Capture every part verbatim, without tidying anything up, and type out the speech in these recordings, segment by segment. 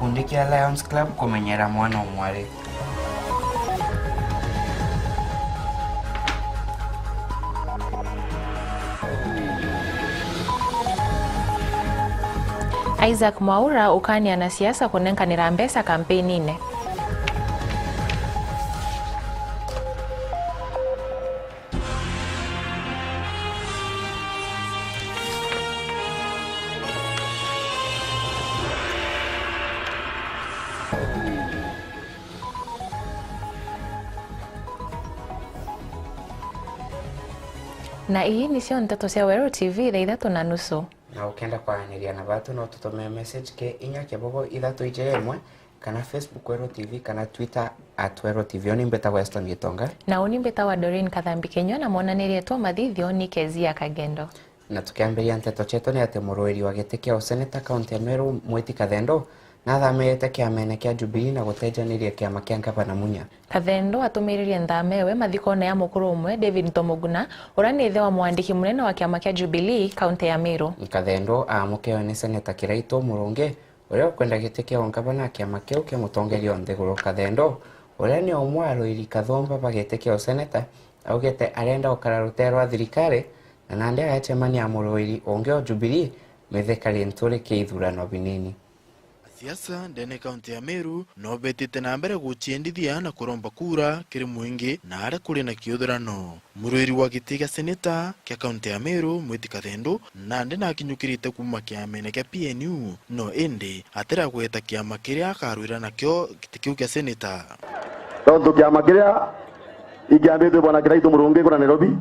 Gikundi kia Lions Club kumenyera mwana o mwari. Isaac Mwaura ukania na siasa kunenkanira mbeca kampeinine. Na ii nicio nteto cia Weru T V thaa ithatu na nusu. Na ukenda kwaraniria na batu, no tutumire message ki inya kibogo ithatu ijiri imwe, kana Facebook Weru T V, kana Twitter at Weru T V. Uni mbitagwa Weston Gitonga. Na uni mbitagwa Doreen Kathambi Kinyua, na mwonanirie twa mathithio ni Kezia Kagendo. Na tukiambiria nteto cietu ni ati muruiri wa giti kia useneta kaunti ya Meru, Mwiti Kathendo, nathamirite kiamene kia Jubilee na gutejaniria kiama kia ngavana Munya. Kathendo atumiririe nthama ewe mathikone ya mukuru umwe, David Ntomuguna, uria ni ithe wa mwandiki munene wa kiama kia Jubilee kaunti ya Meru. Kathendo aamukewe ni seneta Kiraitu Murungi, uria ukwenda giti kia ungavana a kiama kiu kia mutongeria o nthiguru. Kathendo, uria ni umwe aruiri kathumba ba giti kia useneta, augite arenda gukara rutere rwa thirikari, na nandi agacemania na muruiri ungi o Jubilee, Mithika Linturi, ki ithurano binini. Siasa ndene kaunti ya Meru no betite na mbere guciendithia na kuromba kura kiri mwingi na aria kuri na kiuthurano. Muruiri wa giti gia seneta kia kaunti ya Meru, Mwiti Kathendo, nandi nakinyukirite kuuma kiamene kia P N U, no indi atiragweta kiama kiria akaruira nakio giti kiu kia seneta. Tontu kiama kiria ikiambitwe bwana Kiraitu Murungi kuria Nairobi,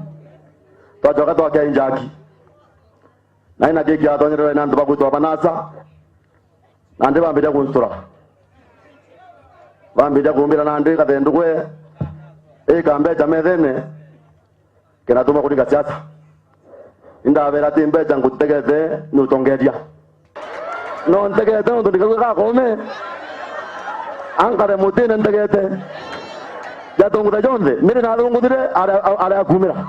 twacoka twakia injaki. Na ina kiki atonyerewe na antu bagwitwa Banasa, nandi bambiria kuntura. Bambiria kumbira nandi, Kathendu gwe, ika mbeca methene, kinatuma kuringa siasa. Indabera ti mbeca ngutegete ni utongeria. No ntegete nontu ndikauga gakome. Ankare mutine ntegete. Jatungutha jonthe, mbiri nathunguthire, aria, aria akumira.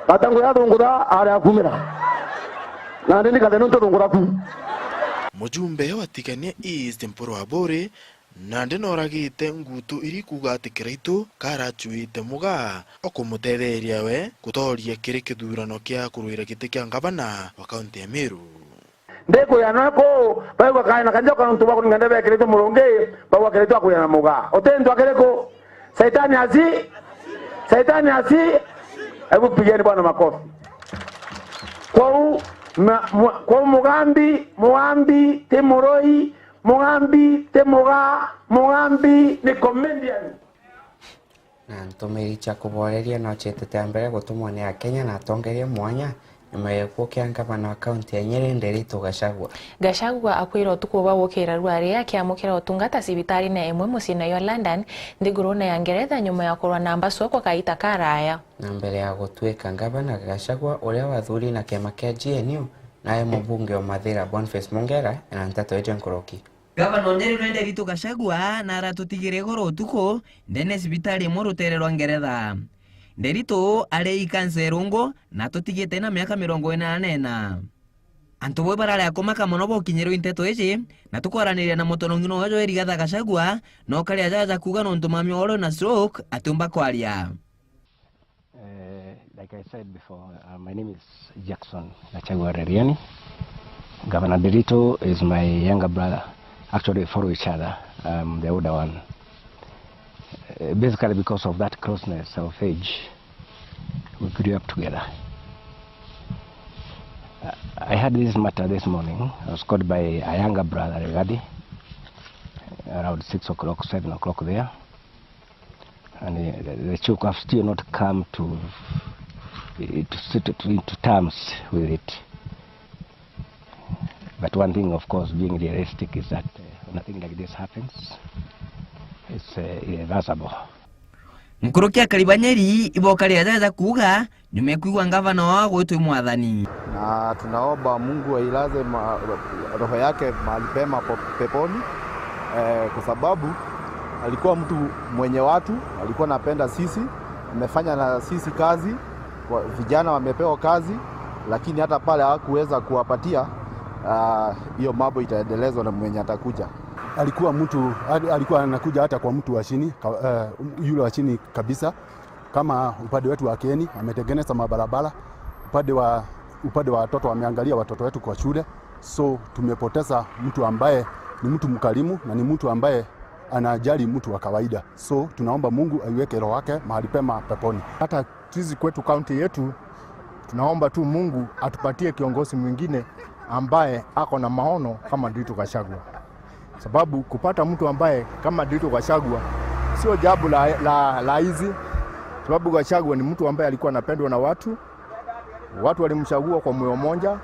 Gatangu yathungutha, aria akumira. Nandi ni Kathenu ntuthungutha ku. Mujumbe wa Tigania East, Mpuru Aburi, nandi noragite ngutu iri kuuga ati Kiraitu karachuite mugaa o kumutetheria we gutoria kiri kithurano kia kuruira giti kia ngavana wa kaunti ya Meru. Ndikwira nwe kuu, baigua kaina kanjoka nontu bwa kuringa ndebe ya Kiraitu Murungi, baigua Kiraitu akwira na mugaa. Uti ntu akiriku? Saitani asi, Saitani asi. Hebu pigeni Bwana makofi. Kwou, ma-, mwa-, kwou Mugambi, Mugambi ti muroi, Mugambi ti mugaa, Mugambi ni comedian. Na ntumiri cia kuboreria no ciitite mbere gutumwa ni Akenya na atongeria mwanya nyuma ya gikuu kia ngavana wa kaunti ya Nyeri, Nderitu Gachagua. Gachagua akwira utuku bwa gukira rwaria akiamukira utungata cibitarine imwe muciine jwa London, nthigurune ya Ngeretha, nyuma ya kurwa na mbacua kwa kaita karaya. Na mbere ya gutuika ngavana, Gachagua, uria wathuri na kiama kia G N U, nae mubunge wa Mathira, Boniface Mungera, ena nteto iji nkuruki. Gavana o Nyeri nwe Nderitu Gachagua naratutigire igoro utuku ndene cibitari imwe rutere rwa Ngeretha. Nderitu ari ikansa irungu na atutigite na miaka mirongo ina na ina. Antu bwe barari akumaka mono bokinyirwe i nteto iji, na tukwaraniria na mutonongi nowe jwa Rigathi Gachagua, na ukari ajaja kuuga nontu mami oro na stroke atiumba kwaria. Eh, like I said before, uh, my name is Jackson Gachagua Reriani. Governor Nderitu is my younger brother. Actually, we follow each other. I'm the older one. Uh, basically, because of that closeness of age, we grew up together. Uh, I had this matter this morning. I was called by a younger brother, Rigathi, around six o'clock, seven o'clock there. And, uh, the, the Chuka have still not come to, to sit to, into terms with it. But one thing, of course, being realistic is that, uh, when a thing like this happens, it's, uh, irreversible. Nkuruki akari ba Nyeri ibokaria jaja kuuga nyuma ya kwigua ngavana wao gwitwi mwathani. Na tunaomba Mungu ailaze ma-, roho yake mahali pema po-, peponi, eh, kwa sababu alikuwa mtu mwenye watu, alikuwa anapenda sisi, amefanya na sisi kazi, kwa, vijana wamepewa kazi, lakini hata pale hakuweza kuwapatia, Ah, hiyo mambo itaendelezwa na mwenye atakuja. Alikuwa mtu, ali-, alikuwa anakuja hata kwa mtu wa chini, ka-, eh, yule wa chini kabisa. Kama upande wetu wa Kieni, ametengeneza mabarabara, upande wa, upande wa watoto, ameangalia watoto wetu kwa shule. So, tumepoteza mtu ambaye ni mtu mkarimu na ni mtu ambaye anajali mtu wa kawaida. So, tunaomba Mungu aiweke roho yake mahali pema peponi. Hata sisi kwetu kaunti yetu, tunaomba tu Mungu atupatie kiongozi mwingine ambaye ako na maono kama Nderitu Gachagua. Sababu kupata mtu ambaye kama Nderitu Gachagua sio jambo la, la, la easy. Sababu Gachagua ni mtu ambaye alikuwa anapendwa na watu. Watu walimchagua kwa moyo mmoja,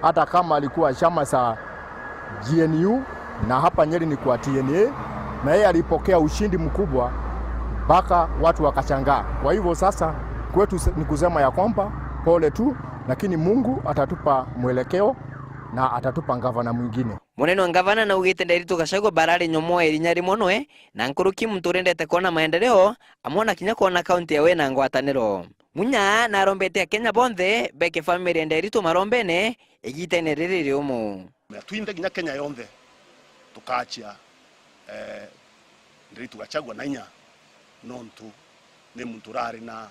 hata kama alikuwa chama cha G N U, na hapa Nyeri ni kwa T N A, na yeye alipokea ushindi mkubwa mpaka watu wakashangaa. Kwa hivyo sasa, kwetu se-, ni kusema ya kwamba pole tu, lakini Mungu atatupa mwelekeo na atatupa ngavana mwingine. Munene wa ngavana naugite Nderitu Gachagua barari nyomo ya irinya rimwe noe, na nkuruki muntu urendete kwona maendeleo, amwe na kinya kwona kaunti yawe na ngwataniro. Munya narombete Akenya bonthe beke family ya Nderitu marombene igitene riri riumu. Na twinthe kinya Kenya yonthe tukachia, eh, Nderitu Gachagua na inya, nontu ni muntu urari na,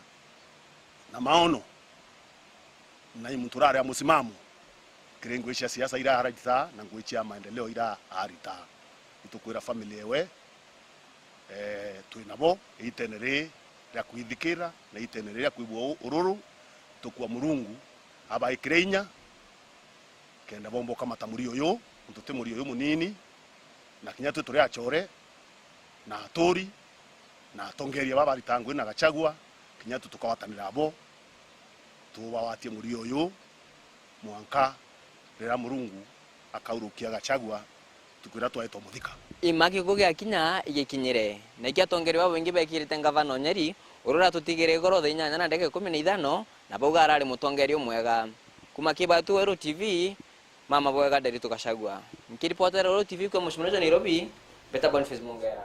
na maono, na ni muntu urari a musimamo kiri ngugi cia siasa ira arita na ngugi cia maendeleo ira arita. Nitukwira family ewe, eh, twi nabo itene riri ria kwithikira na itene riri ria kwigua u-, ururu. Tukua Murungu abaikire inya kenda bomba ukamata murio uyu, nontu ti murio uyu munini, na kinya twi turi achore na aturi na atongeria baba barita ngugi na Gachagua, kinya twi tukagwatanira abo, tubawatie murio uyu mwanka riria Murungu akaurukia Gachagua, ntuku iria twaitwa muthika. Ima gikuo giakinya igikinyire, na iki atongeria babaingi bekirite ngavana o Nyeri, uria uratutigire igoro thaa inyanya na ndagika ikumi na ithano, na bauga arari mutongeria umwega. Kuma Kibatu, Weru T V, mama bwega Nderitu Gachagua. Nkiripotera Weru T V kwa mucii munene jwa Nairobi, mbeta Boniface Mongera.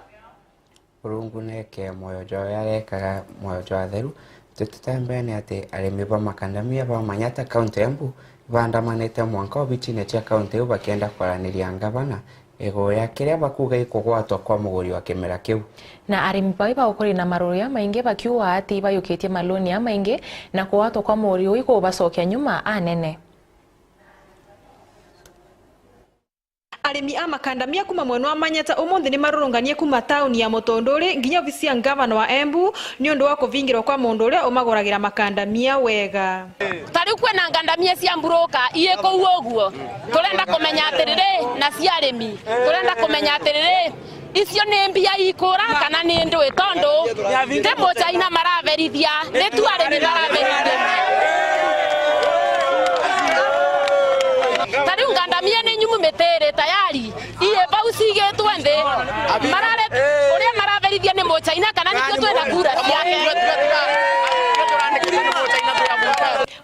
Murungu neekee mwoyo jwa uria arekaga mwoyo jwa atheru. Nteto cia mbere ni ati arimi ba makandamia ba Manyata, kaunti ya Embu, ibaandamanite mwanka obichine cia kaunti iu bakienda kwaraniria ngavana iguru ria kiria bakuuga gikugwatwa kwa muguri wa kimera kiu. Na arimi bau bagukuri na maruru jamaingi bakiuga ati ibayukitie maloni jamaingi na kugwatwa kwa muguri uu ikubacokia nyuma anene. Arimi a makandamia kuma mwena wa Manyata umunthi ni marurunganie kuma tauni ya Mutunduri nginya obisi ya ngavana wa Embu ni undu wa kuvingirwa kwa mundu uria umaguragira makandamia wega. Ta riu kwina ngandamia cia mburuka ii kuu uguo. Turenda kumenya atiriri, na cia arimi. Turenda kumenya atiriri, icio ni mbia ikura kana ni ndui? Tondu ti Muchaina maraberithia, ni tu arimi maraberithia. Ta riu ngandamia ni nyumu mitiri tayari. Ii bau cigitwe nthi. Marare uria maraberithia ni Muchaina kana nikio twina kura ciake.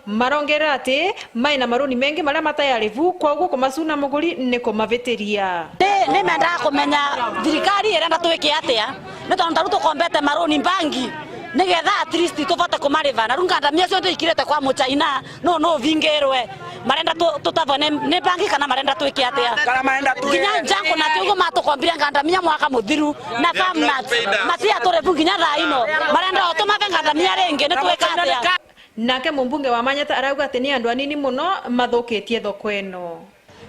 Marongerera ati mai na maruni mengi maria matayari bu, kwoguo kumacuna muguri ni kumavitiria. Ni, ni mendaga kumenya thirikari irenda twike atia, ni tondu ta riu tukombete maruni mbangi, nigetha at least tuvote kumariva. Na riu ngandamia cio ndio ikirite kwa Muchaina, no, no uvingirwe. Marenda tu-, tutavwe ni, ni mbangi kana marenda twike atia? Kana marenda tu- Nginya Njanko na Kiugo matukombire ngandamia mwaka muthiru, na farm nuts. Matiaturi bu nginya thaa ino. Marenda o tumave ngandamia ringi, ni twika atia? Nake mumbunge wa Manyata arauga ati ni andu anini muno mathukitie thoko ino.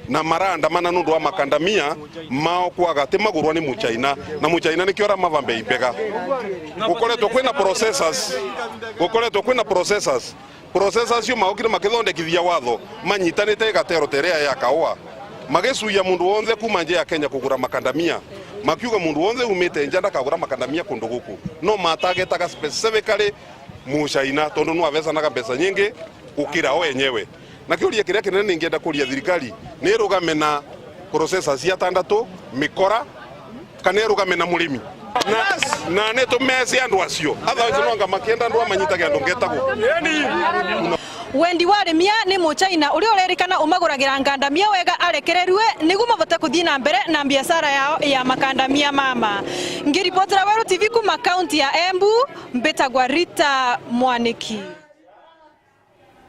Na maraandamana nundu wa makandamia mao kwaga ati magurwa ni Muchaina, na Muchaina nikio aramava mbei mbega. Gukoretwo kwina processors, gukoretwo kwina processors, processors acio maukire makithondekithia watho manyitanite igatero ta iria ya Kaua, magicuia mundu wonthe kuma nja ya Kenya kugura makandamia, makiuga mundu wonthe umite nja ndakagura makandamia kundu guku. No matagetaga specifically Muchaina, tondu nwe avecanaga mbeca nyingi gukira o enyewe. Na kiuria kiria kinene ningienda kuria thirikari, ni irugame na processors cia tandatu, mikora, kana irugame na murimi. Na, na ni tumece andu acio. Otherwise, no anga makienda andu amanyitage andu ngeta guku. Wendi wa arimia ni Muchaina uria urerikana umaguragira ngandamia wega arekererue niguo mavote kuthii na mbere na biashara yao ya makandamia mama. Ngiripotera Weru T V kuma kaunti ya Embu, mbitagwa Rita Mwaniki.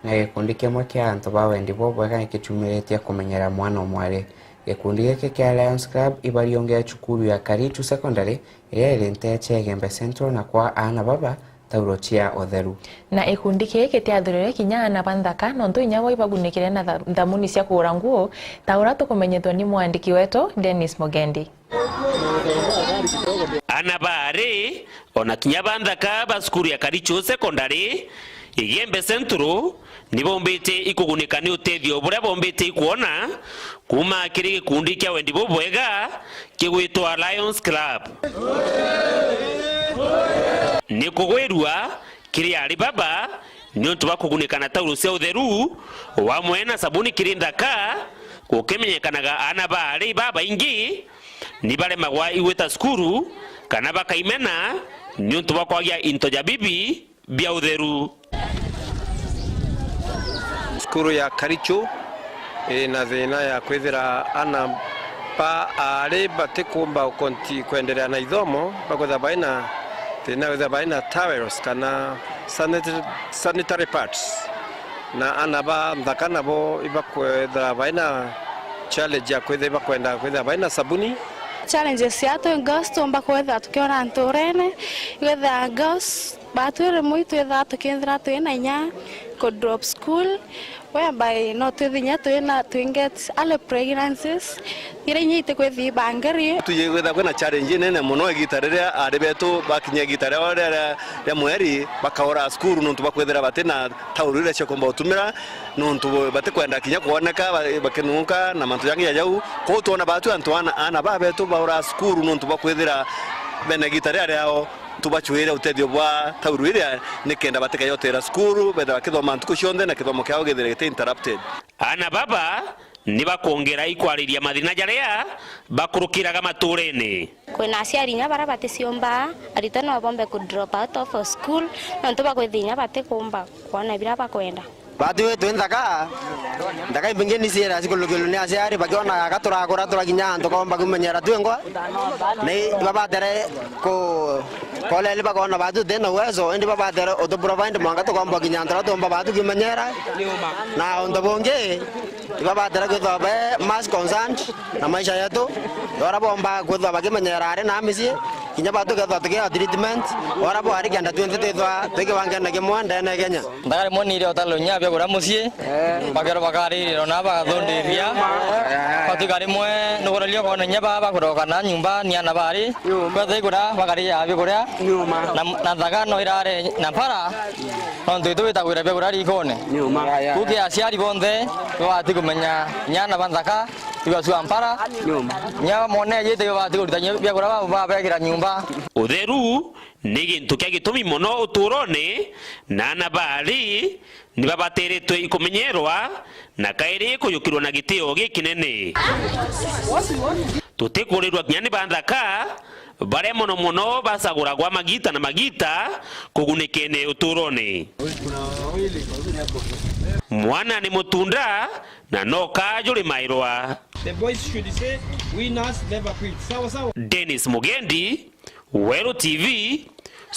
Na gikundi kimwe kia antu ba wendi bubwega ni kichumiritie kumenyera mwana o mwari. Gikundi giki kia Lions Club ibariongea cukuru ya Karichu Secondary, iria iri nteche ya Igembe Central, na kwa aana baba tauro cia utheru. Na gikundi kii kitiathurire kinya aana ba nthaka, nontu inya bo ibagunikire na tha-, thamuni cia kugura nguo, ta uria tukumenyithua ni mwandiki wetu Dennis Mugendi. Aana ba ari, ona kinya ba nthaka ba cukuru ya Karichu Secondary, Igembe Central, ni bombite ikugunika ni utethio buria bombite ikwona kuuma kiri gikundi kia wendi bubwega kigwitwa Lions Club. Ni kugwirua kiri ari baba niuntu bwa kugunika na tauro cia utheru, wamwe na sabuni kiri nthaka, gukimenyekanaga aana ba ari babaingi ni baremagwa igwita cukuru kana bakaimena niuntu bwa kwagia into ja bibi bia utheru. Cukuru ya Karichu iri na thina ya kwithira aana ba ari batikumba ukonti-, kwenderea na ithomo, bakwithira baina thina, withira baina towels kana sanit-, sanitary pads, na aana ba nthaka nabo ibakwithira baina challenge ya kwithira ibakwenda kwithira baina sabuni. Challenges cia twi girls tumba kwithira tukiona nturene, kwithira girls batwi rimwe itwithaa tukithira twina inya ku drop school, whereby no twithinya twina, twi get early pregnancies, iria inya itikwithii bangiri. Tuigwitha kwina challenge inene mono igita riria ari betu bakinya igita riao ria, ria, ria mweri, bakaura cukuru nontu bakwithira batina tauro iria ciakomba gutumira, nontu batikwenda kinya kwoneka ba-, bakinunka na mantu jangi ja jau. Kwou twona batu antu ana, ana ba betu baura cukuru nontu bwa kwithira bena igita riria riao, tubachuire utethio bwa tauro iria nikenda batikeyotera cukuru, bethira bakithoma ntuku cionthe na kithomo kiao githire giti interrupted. Ana baba ni bakwongera ikwariria mathina jaria bakurukiraga maturene. Kwina aciari inya baria baticiumba, aritwa no bombe ku drop out of school, nontu bakwithia inya batikumba kwona biria bakwenda. Batu twi nthaka, nthaka imbingi ni serious kulukirwa ni aciari, bakiona aka turakura turakinya antu komba kumenyera twingwa, ni babatere ku, koleli bakona batu tena uwezo, indi babatere utu provide mwanka tukomba kinya antu turia tuomba batu kumenyera. Na untu bungi, ibabatira kwithwa be much concerned na maisha yetu. Ora bomba kwithwa bakimenyera ari na micii, kinya batu kethwa tukiwa treatment, ora bo ari kenda twinthe twithwa twi kiwangene kimwe ndene Kenya. Ndagari mwe ni irio talo nya bia kuria mucii, bakero bakaririra na bagathundiria. Batuika rimwe nukurerio kona nya baba kuroka na nyumba ni ana bari. Kwetha ikura bakaria bia kuria. Na, na nthaka no irare na mpara. Nontu itu witagwira bia kuria rikone. Ni uma. Kuki aciari bonthe babati kumenya nyana ba nthaka, ibacua mpara. Ni uma. Nya mone yite babati kuruta nya bia kuria ba, babekira nyumba. Utheru ni gintu kia gitumi mono uturone, na ana bari ni babatiritwe ikumenyerwa na kairi kuyukirwa na gitio gikinene. Tutikurirwa kinya ni ba nthaka, baria mono mono bacaguragwa magita na magita kugunikene uturone. Mwana ni mutunda, na no kajuri mairwa. The boys should say, "Winners never quit." Sawa sawa. Dennis Mugendi, Weru T V,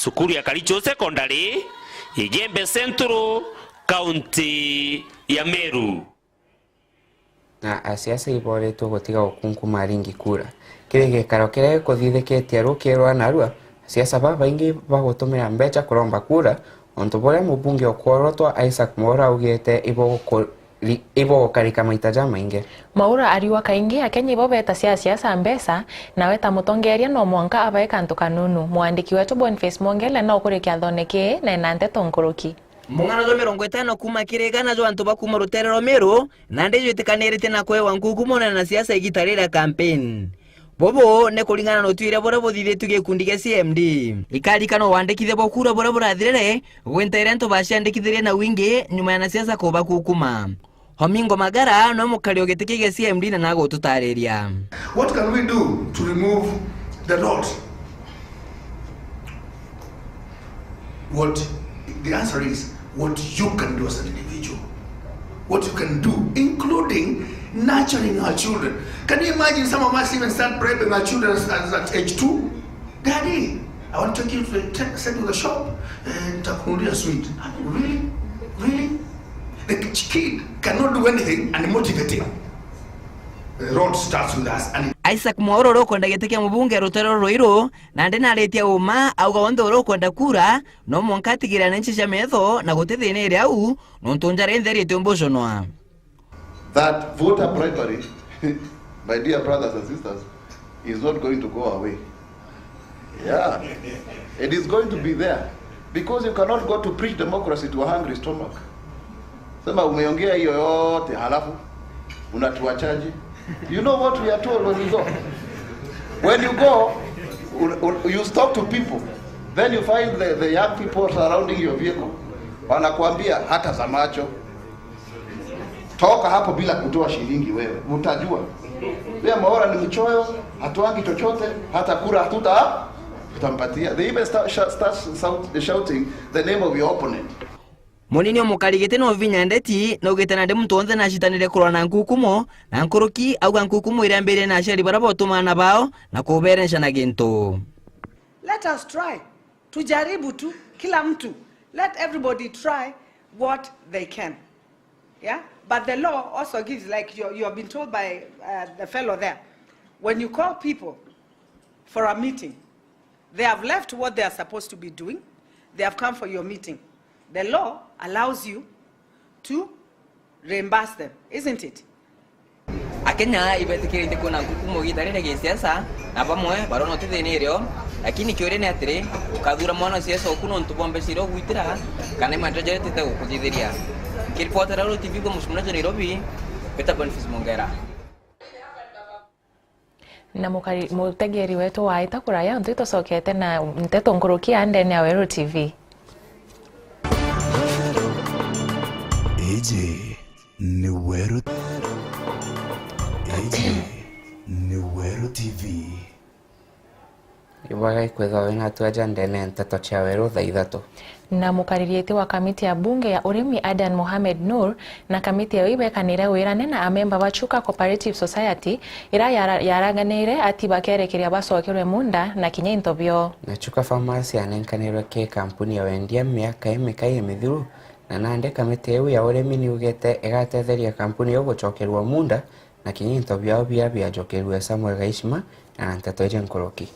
cukuru ya Karicho Secondary, Igembe Central, kaunti ya Meru. Na asiasa iboretwe gutiga gukunkuma aringi kura. Kiri gikaro kiria gikuthithikitie rukiri rwa narua, asiasa babaingi bagutumira mbecha kuromba kura, untu buria mubunge o kworotwa Isaac Mwaura augite ibuguku-, ri-, ibugukarika maita jamaingi. Mwaura ariuga kaingi Akenya ibo betasia asiasa mbecha, nawe ta mutongeria no mwanka abae kantu kanunu. Mwandiki wetu Boniface Mwongele no ukuri kiathone kii na ena nteto nkuruki. Mung'ana jwa mirongo itano kuuma kiri igana jwa antu ba kuuma rutere rwa Meru, nandi jwitikanirite na kwewa nkuku munene na siasa igita riri ria campaign. Bubu ni kuringana na utuire buria buthithitue gikundi gia C M D. Ikarikana wandikithia bwa kura buria burathirire, gwintaire antu baciandikithirie na wingi nyuma ya na siasa kuba kukuma. Homingo Magara no mukari o giti kia C M D na nagututariria. What can we do to remove the rot? What the answer is, what you can do as an individual. What you can do, including nurturing our children. Can you imagine some of us even start bribing our children as, as at age two? "Daddy, I want to take you to the, take, send you to the shop and nitakununulia sweet." I mean, really? Really? The kid cannot do anything unmotivated. The Lord starts with us. And Isaac Mwaura uria ukwenda giti kia mubunge ya rutere rwa Ruiru, nandi naritie uma, auga onthe uria ukwenda kura, no mwanka atigire anenchi cia metho na guti thina iri au, nontu njara inthe iritie umbuconwa. That voter bribery, my dear brothers and sisters, is not going to go away. Yeah, it is going to be there because you cannot go to preach democracy to a hungry stomach. Sema umeongea hiyo yote halafu unatuachaje? You know what we are told when we go? When you go, un- un- you talk to people, then you find the, the young people surrounding your vehicle, wanakuambia hata za macho, toka hapo bila kutoa shilingi wewe, utajua. Pia Mwaura ni mchoyo, hatuangi chochote, hata kura hatuta tutampatia. They even start, sh- start shout, shouting the name of your opponent. Munini o mukari giti no Vinya Ndeti naugite nandi muntu wonthe nacitanire kurwa na nkukumo, na nkuruki auga nkukumo iria mbirie na aciari baria botumaana bao na kuberenca na gintu. Let us try. Tujaribu tu, kila mtu. Let everybody try what they can. Yeah? But the law also gives, like you, you have been told by uh, the fellow there, when you call people for a meeting, they have left what they are supposed to be doing, they have come for your meeting. The law allows you to reimburse them, isn't it? Akenya ibetikiritie kuona nkukumo igita riri gia siasa, na bamwe barona uti thina irio, lakini kiuria ni atiri, ukathura mwana wa siasa uku nontu bwa mbeca iria ugwitira, kana i maendeleo jaria utite gukuthithiria? Nkiripotera Ruiru T V kwa Mucimuna ja Nairobi, Peter Boniface Mongera. Na mukari- mutegeri wetu wa Ita Kuraya, ntu itocokete na nteto nkuruki ya ndene ya Weru T V. Iji ni Weru, iji ni Weru T V. Ibwaga ikwithwa wina tuaja ndene ya nteto cia Weru thaa ithatu. Na mukariritie wa kamiti ya bunge ya urimi Adan Mohamed Nur na kamiti yao ibekanire wirane na amemba ba Chuka Cooperative Society ira yara- yaraganire ati bakerekeria bacokerwe munda na kinya into bio. Na Chuka Farmers yanenkanirwe ki kampuni ya wendia miaka imikai imithiru, na nandi kamiti iu ya urimi niugite igatetheria kampuni iu gucokerwa munda na kinya into biao bia biajokerue. Samuel Gaishima na nteto iji nkuruki.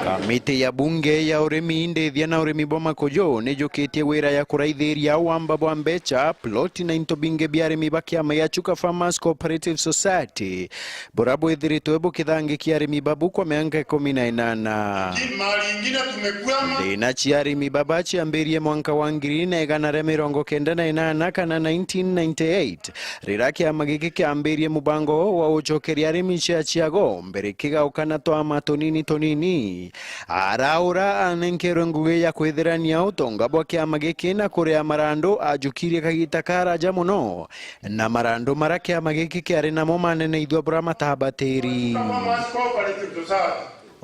Kamiti ya bunge ya urimi, ndithia na urimi bwa makuju nijukitie wira ya kuraithiria wamba bwa mbecha, ploti na into bingi bia arimi ba kiama gia Chuka Farmers Cooperative Society, buria bwithiritwe bukithangikia arimi babu kwa mianka ikumi na inana. Thina cia arimi baba ciambirie mwanka wa ngiri na igana ria mirongo kenda na inana kana nineteen ninety-eight, riria kiama giki kiambirie mubango wa gucokeria arimi cia ciago mbere kigauka na twama tunini tunini. Araura anenkerwe ngugi ya kwithirania utonga bwa kiama giki na kuria marandu ajukirie kagita karaja muno, na marandu maria kiama giki kiari namo maneneithua buria matabatiri.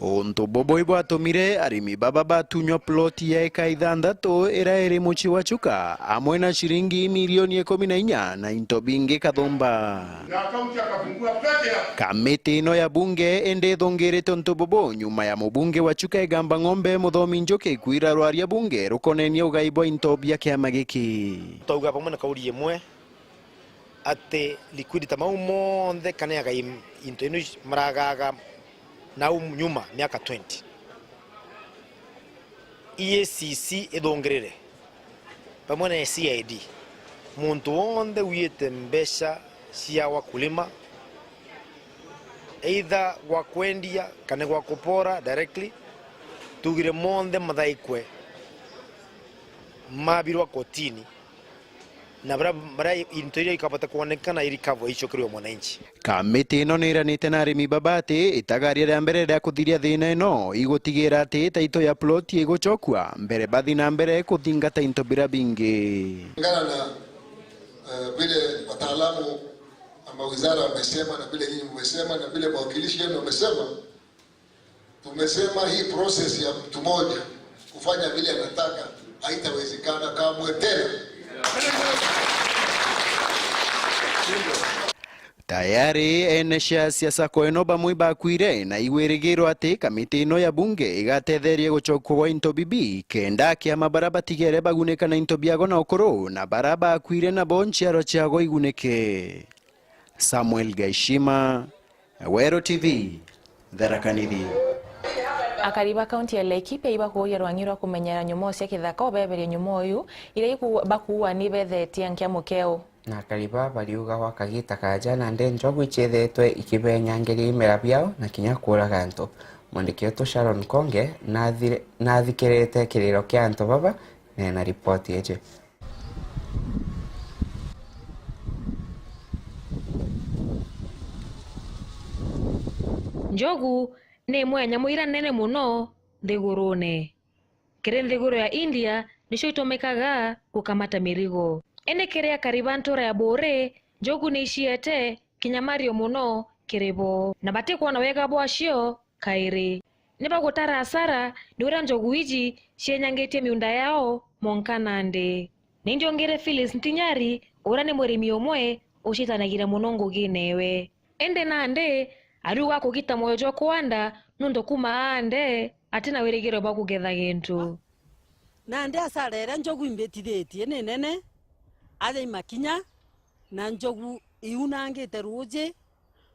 Untu bubu ibwatumire arimi baba batunywa ploti ya eka ithanthatu iria iri mucii wa Chuka, amwe na ciringi milioni ikumi na inya na into bingi kathumba. Kamiti ino ya bunge indi ithungirite untu bubu nyuma ya mubunge wa Chuka Igamba Ng'ombe Muthomi Njuki kwira rwaria bunge rukonenia ugai bwa into bia kiama giki. Twauga pamwe na kauri imwe ati liquidity mau monthe kana agai into ino maragaga nau nyuma miaka twenty, E A C C ithungirire pamwe na C I D, muntu wonthe wiite mbeca cia wakulima, either gwa kwendia kana gwa kupora directly, tugire monthe mathaikwe, mabirwa kotini, na baria, baria into iria ikabota kwonekana i recover icokerwe mwananchi. Kamiti ino niiranite na arimi baba ati itagaria ria mbere ria kuthiria thina ino igutigira ati taito ya ploti igucokua mbere bathi na mbere kuthingata into biria bingi. Kulingana na, eh, vile wataalamu ama wizara wamesema na vile nyinyi mmesema na vile mawakilishi yenu wamesema, tumesema hii process ya mtu mmoja kufanya vile anataka haitawezekana kamwe tena. Tayari ene ciama cia sacco ino bamwe ibakwire, na igwirigirwa ati kamiti ino ya bunge igatetheria gucokua gwa into bibi, kenda akiama baria batigere bagunika na into biago na ukuru, na baria bakwire nabo nchiarwa ciago igunike. Samuel Gaishima, Weru T V, Tharaka Nithi. Akari ba kaunti ya Laikipia ibakuuria rwang'i rwa kumenyera nyomoo cia kithaka ubeberie nyomoo iu iria iku-, bakuua ni bethetie nkia mukeo. Na akari baa bariuga gwa kagita kaaja nandi njogu iciithiritwe ikibenyangiria imera biao na kinya kuuraga antu. Mwandiki wetu Sharon Konge nathire-, nathikirite kiriro kia antu baba na ena ripoti iji. Njogu ni imwe ya nyamu iria nene mono nthigurune. Kiri nthiguru ya India nicio itumikaga gukamata mirigo. Indi kiri akari ba ntura ya Buuri, njogu ni iciete kinya mario mono kiri bo, na batikwona wega bwacio kairi. Ni bagutara asara ni uria njogu iji cienyangitie miunda yao monka nandi. Ni ndiongire Phyllis Ntinyari, uria ni murimi umwe ucitanagira mono ngugine ewe. Indi nandi ariuga akugita mwoyo jwa kwanda nuntu kuma aande atina wirigiro bwa kugetha gintu. Nandi asara iria njogu imbitithitie ni nene, aja imakinya, na njogu iunangite ruuji,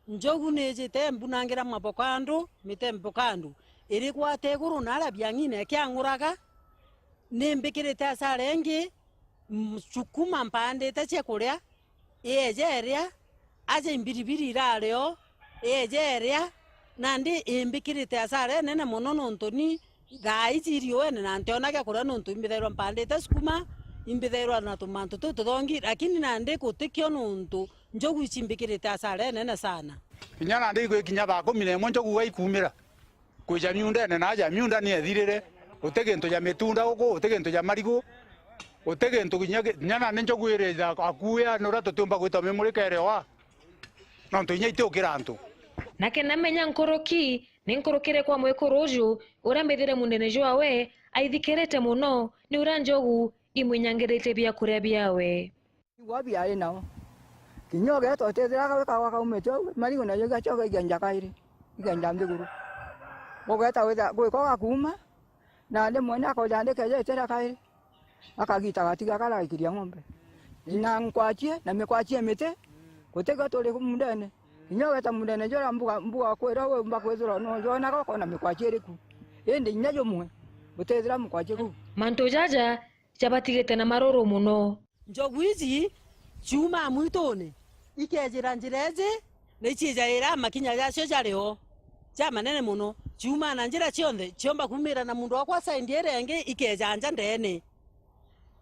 njogu niijite imbunangira maboko andu, mite mboka andu, irigwata iguru na aria biang'ine ikiang'uraga, nimbikirite asara ingi, m-, sukuma mpandite cia kuria, ieje iria, aja imbiribiri irario, ieje iria, nandi imbikirite asara inene mono nontu ni thaa iji iriuene na ntiona gia kuria nontu imbithairwa mpandite sukuma, imbithairwa na tumantu tuu tuthongi, lakini nandi gutikio nontu njogu ici imbikirite asara inene sana. Kinya nandi igwikinya thaa kumi na imwe njogu gaikumira. Kwija miundene naja, miunda ni ethirire. Guti gintu ja mitunda guku, guti gintu ja marigu, guti gintu kinya gi-, kinya nandi njogu irija akuya, ni uria tutiumba gwita mimurika iri oa, nontu inya itiukira antu. Na kenda menya nkuruki, ni nkurukire kwa mwikuru uju, uria mbithire muundene jwawe, aithikirite mono, ni uria njogu imwinyangirite biakuria biawe. Igwa biari nao. Kinya ugeeta utithira gawika gakaumite au, marigu nayo igacoka igenja kairi, igenja nthiguru. Ugeeta witha gwika ugakuuma, nandi mwene akoja ndikeja itira kairi, akagita gatiga karaikiria ng'ombe. Na nkwachie, na mikwachie miti, gutigwe turi mundene. Kinya ugeeta mundene juria mbuga, mbuga kwira we umba kwithirwa nujona goko na mikwachie iriku. Indi inya jumwe, gutithira mukwachie kuu. Mantu jaja jabatigite na maruru mono. Njogu iji ciumaa mwitune, ikejira njira iji, na icijaira makinya jacio jari o jamanene mono. Ciumaa na njira cionthe, ciomba kuumira na muntu wakwa side iria ingi, ikeja nja ndeene.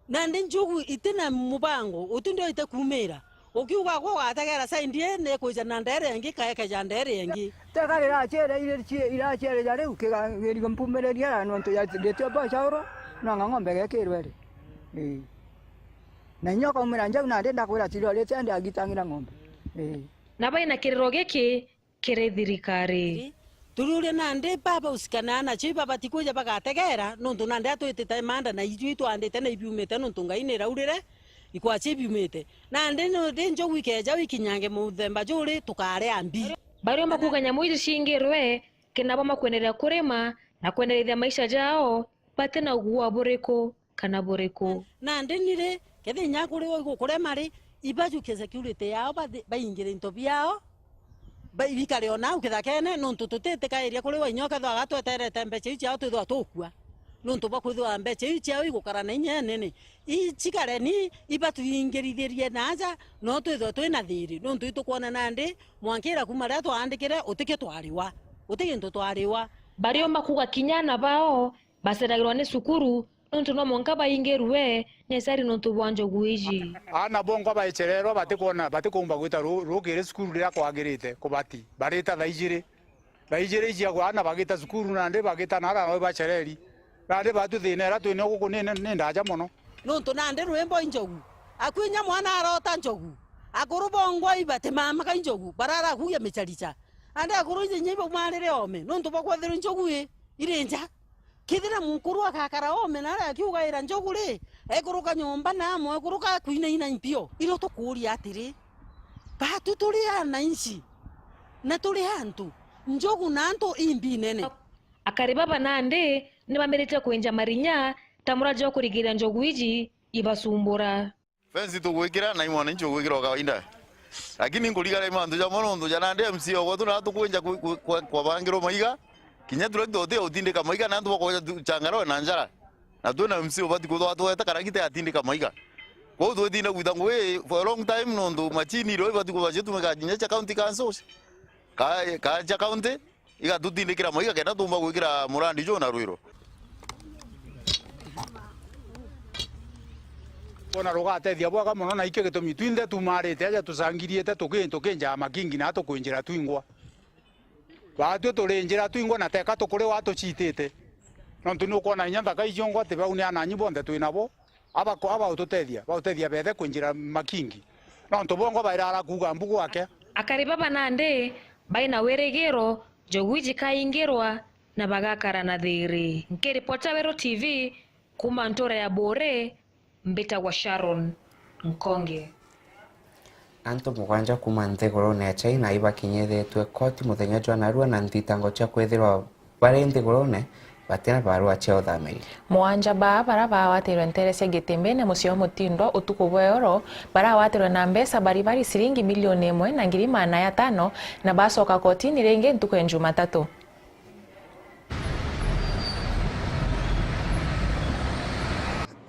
Nandi njogu itina mubango, uti ndio ite kuumira. Ukiuga gwe ugategera side ii, ni ikwija na ndeere ingi, kaekeja ndeere ingi. Tega riraciere, iri-, ci-, iraciere ja riu, kiga-, girigo mpumiriria ra nontu ya, ritio bocaurwa, nonga ng'ombe gekirwe ri. Ii. Na inya ukaumira njau nandi ndakwira tirorite ndi agitangira ng'ombe. Ii. Na baina kiriro giki, kiri thirikari. Turiuria nandi baba usikana nacio ibabati kwija bagategera, nontu nandi atwitite manda na irio itwandite na ibiumite, nontu Ngai ni raurire ikwacia ibiumite. Nandi ni, ni njogu ikeja ikinyange muthemba juri, tukaria mbi. Bariomba kuuga nyamu iji ciingirwe, kenda boma kwenderea kurima na kwenderethia maisha jao, bati na uguaa buriku. Kana buriku. Nandi ni ri, kethira inya kuri o igukurema ri, ibajukie security yao, bathi-, baingire into biao, ba-, bikare o nau kithakene, nontu tutitikairia kuri wa inya ukethirwa agatweterete mbeca iu ciao twithirwa tukua. Nontu bwa kwithirwa mbeca iu ciao igukara na inya inene. I-, cikare ni ibatuingirithirie naaja, no twithirwe twina thiiri. Nontu itukwona nandi, mwanka ira kuuma riria twaandikire, utikio twariwa. Uti gintu twariwa. Bariomba kuuga kinya ana bao, baceragirwa ni cukuru, nontu no mwanka baingirue ni aciari nontu bwa njogu iji. Aana bonkwa baicererwa, batikwona, batikumba gwita ru-, rukiri cukuru riria kwagirite kubati. Barita thaa ijiri. Thaa ijiri iciagwa aana bagita cukuru, nandi bagita na ara bacereri. Nandi batu thina iria twinio guku ni, ni, ni ndaja mono. Nontu nandi rwimbo i njogu. Akwinya mwana arota njogu. Akuru bongwa ibati mamaga i njogu. Barara kugia micarica. Nandi akuru inye inya ibaumarire ome. Nontu bwa kwethirwa i njogu i, iri nja. Kethira mukuru agakara oome na aria akiugaira njogu ri, ekuruka nyomba na amwe ekuruka kwinaina impio. Irio tukuuria atiri, baa Tu turi ananchi, na turi antu, njogu na antu imbi nene. Akari baba nandi ni bambiritie kwinja marinya ta muria jwa kurigiria njogu iji ibasumbura. Fence tugwikira na i mwananchi ugwikira o kawaida. Lakini nkurigara i mantu jamwe nontu ja nandi M C A ogwetu na tukwinja ku-, ku-, kwa-, kwabangirwa maiga, kinya director uti utindika maiga na antu bakoja tu-, changaroe na njara. Na twina M C A ubati kwithwa atwete karagita yatindika maiga. Kwou twitinda gwita ngugi for a long time nontu machine irio ibati kwithwa citumika kinya cia county councils, ka, ka cia county, igatutindikira maiga kenda tumba gwikira murandi juu na rwiro. Bona rugatethia bwega mono, na ikio gitumi twinthe tumarite aja tucangiriite tuki-, tukinjaa makingi na tukwinjira twingwa. Baatwi turi njira twingwa na teka tukuri wa tucitite. Nontu nukwona inya nthaka icio ngwa ati bau ni ananyi bonthe twi nabo. Abako-, abaututethia, bautethia bethe kwinjira makingi. Nontu bongwa bairara kuuga mbugu ake. Akari baba nandi baina wirigiro njogu iji kaingirwa na bagakara na thiri. Nkiripota Weru T V kuma ntura ya Buuri, mbitagwa Sharon Nkonge. Antu mugwanja kuma nthigurune ya China ibakinyithitue koti muthenya jwa narua na nthitango cia kwithirwa bari nthigurune batina barua cia uthamiri. Mugwanja baa bara baawatirwe ntere cia Gitimbine mucii wa Mutindwa utuku bwa oro, barawatirwe na mbeca baribari ciringi milioni imwe na ngiri maana ya tano, na bacoka kotini ringi ntuku ya Jumatatu.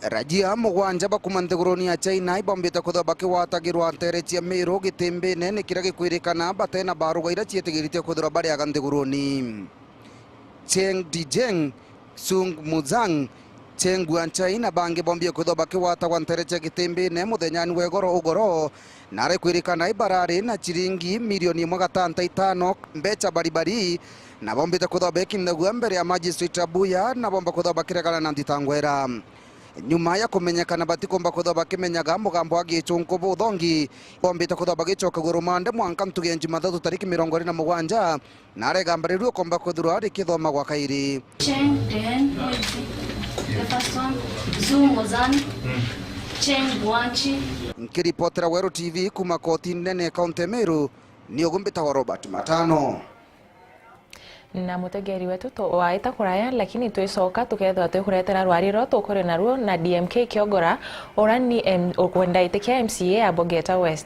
Rajia mugwanja ba kuma nthiguruni ya China ibombite kwithirwa bakiwatagirwa ntere cia Meru Gitimbine, ni kiria gikwirikana batena baruga iria cietigirite kwithirwa bariaga nthiguruni. Cheng Dijeng, Sung Muzang, Cheng Guanchai na bangi bombie kwithirwa bakiwatagwa ntere cia Gitimbine muthenyani wa igoro ugoro, na ari kwirikana ibarari na ciringi milioni imwe gatanta itano mbecha baribari, na bombite kwithirwa bekinthagua mbere ya Magistrate Abuya, na bomba kwithirwa bakiregana na nthitango ira. Nyuma ya kumenyekana batikumba kwithirwa bakimenyaga mugambo wa gichunku buthongi, bombite kwithirwa bagicokagua rumande mwanka ntugi ya Jumathatu tariki mirongo iri na mugwanja, na aregamba riu ukomba kwithirwa rikithomagwa kairi. Cheng Deng, the first one, Zhu Muzan, Cheng Guanchi. Nkiripotera Weru T V kuma koti nene kaunti ya Meru, ni ugu mbitagwa Robert Matano. Na mutegeri wetu, tu-, waita kuraya, lakini twicoka tukethirwa twikuretera rwari ruu tukuria naruo na D M K Kiogora, uria ni M-, wenda giti kia M C A ya Bogeta West.